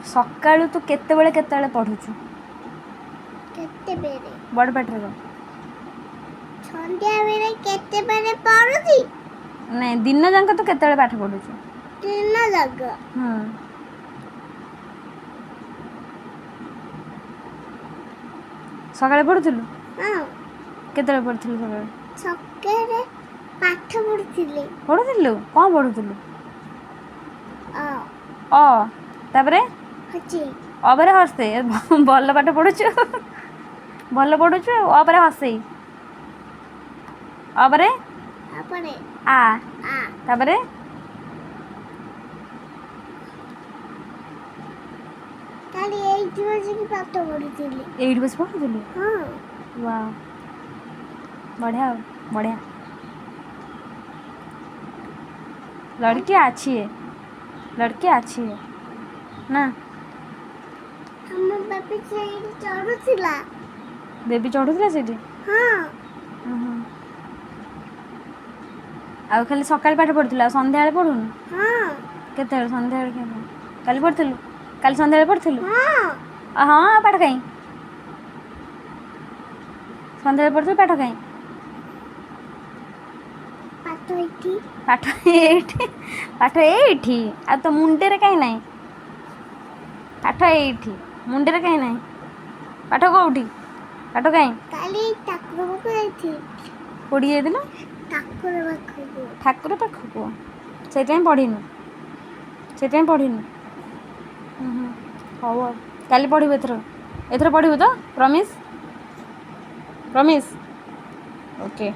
ସକାଳୁ ତୁ କେତେବେଳେ କେତେବେଳେ ପଢ଼ୁଛୁ? କେତେବେଳେ? ବଡ଼ ପାଟିରେ କହ। ସନ୍ଧ୍ୟାବେଳେ କେତେବେଳେ ପଢୁଛି? ନାଇଁ, ଦିନ ଯାକ ତୁ କେତେବେଳେ ପାଠ ପଢ଼ୁଛୁ? ଦିନ ଯାକ? ହୁଁ। ସକାଳେ ପଢ଼ୁଥିଲୁ? ହଁ। କେତେବେଳେ ପଢ଼ୁଥିଲୁ ସକାଳେ? ସକାଳେ ପାଠ ପଢୁଥିଲି। ପଢ଼ୁଥିଲୁ? କ'ଣ ପଢ଼ୁଥିଲୁ? ଅ। ଅ, ତାପରେ? ଅଛି। ଅ ପରେ ହସେ। ଭଲ ପାଠ ପଢ଼ୁଛୁ, ଭଲ ପଢ଼ୁଛୁ। ଆଉ ଅ ପରେ ହସେଇ, ଅ ପରେ? ତାପରେ? ଆ। ଆ। ତାପରେ? କାଲି ଏଇଠି ବସିକି ପାଠ ପଢୁଥିଲି। ଏଇଠି ବସି ପଢ଼ୁଥିଲୁ? ହଁ। ୱାଓ, ବଢ଼ିଆ ଆଉ, ବଢ଼ିଆ। ଲଡ଼କି अच्छी है, ଲଡ଼କି अच्छी है ନା? ଆମ ବାପି ସେଇଠି ଚଢୁଥିଲା। ବେବି ଚଢ଼ୁଥିଲା ସେଇଠି? ହଁ। ଉହୁଁ। ଆଉ ଖାଲି ସକାଳେ ପାଠ ପଢ଼ୁଥିଲୁ, ଆଉ ସନ୍ଧ୍ୟାବେଳେ ପଢ଼ୁନୁ? ହଁ। କେତେବେଳେ ସନ୍ଧ୍ୟାବେଳେ? କାଲି ପଢ଼ୁଥିଲୁ? କାଲି ସନ୍ଧ୍ୟାବେଳେ ପଢ଼ୁଥିଲୁ? ହଁ। ହଁ, ଆଉ ପାଠ କାହିଁ? ସନ୍ଧ୍ୟାବେଳେ ପଢ଼ୁଥିଲୁ, ପାଠ କାହିଁ? ପାଠ ଏଇଠି। ପାଠ ଏଇଠି? ପାଠ ଏଇଠି, ଆଉ ତୋ ମୁଣ୍ଡରେ କାହିଁ ନାହିଁ? ପାଠ ଏଇଠି, ମୁଣ୍ଡରେ କାହିଁ ନାହିଁ? ପାଠ କେଉଁଠି? ପାଠ କାହିଁ? କାଲି ଠାକୁର ପାଖକୁ ଯାଇଥିଲି। କୋଉଠି ଯାଇଥିଲୁ? ଠାକୁର ପାଖକୁ। ଠାକୁର ପାଖକୁ, ସେଇଥିପାଇଁ ପଢ଼ିନୁ? ସେଇଥିପାଇଁ ପଢ଼ିନୁ? ହୁଁ, ହଉ, ଆଉ କାଲି ପଢ଼ିବୁ। ଏଥର, ଏଥର ପଢ଼ିବୁ ତ? Promise, promise? Okay.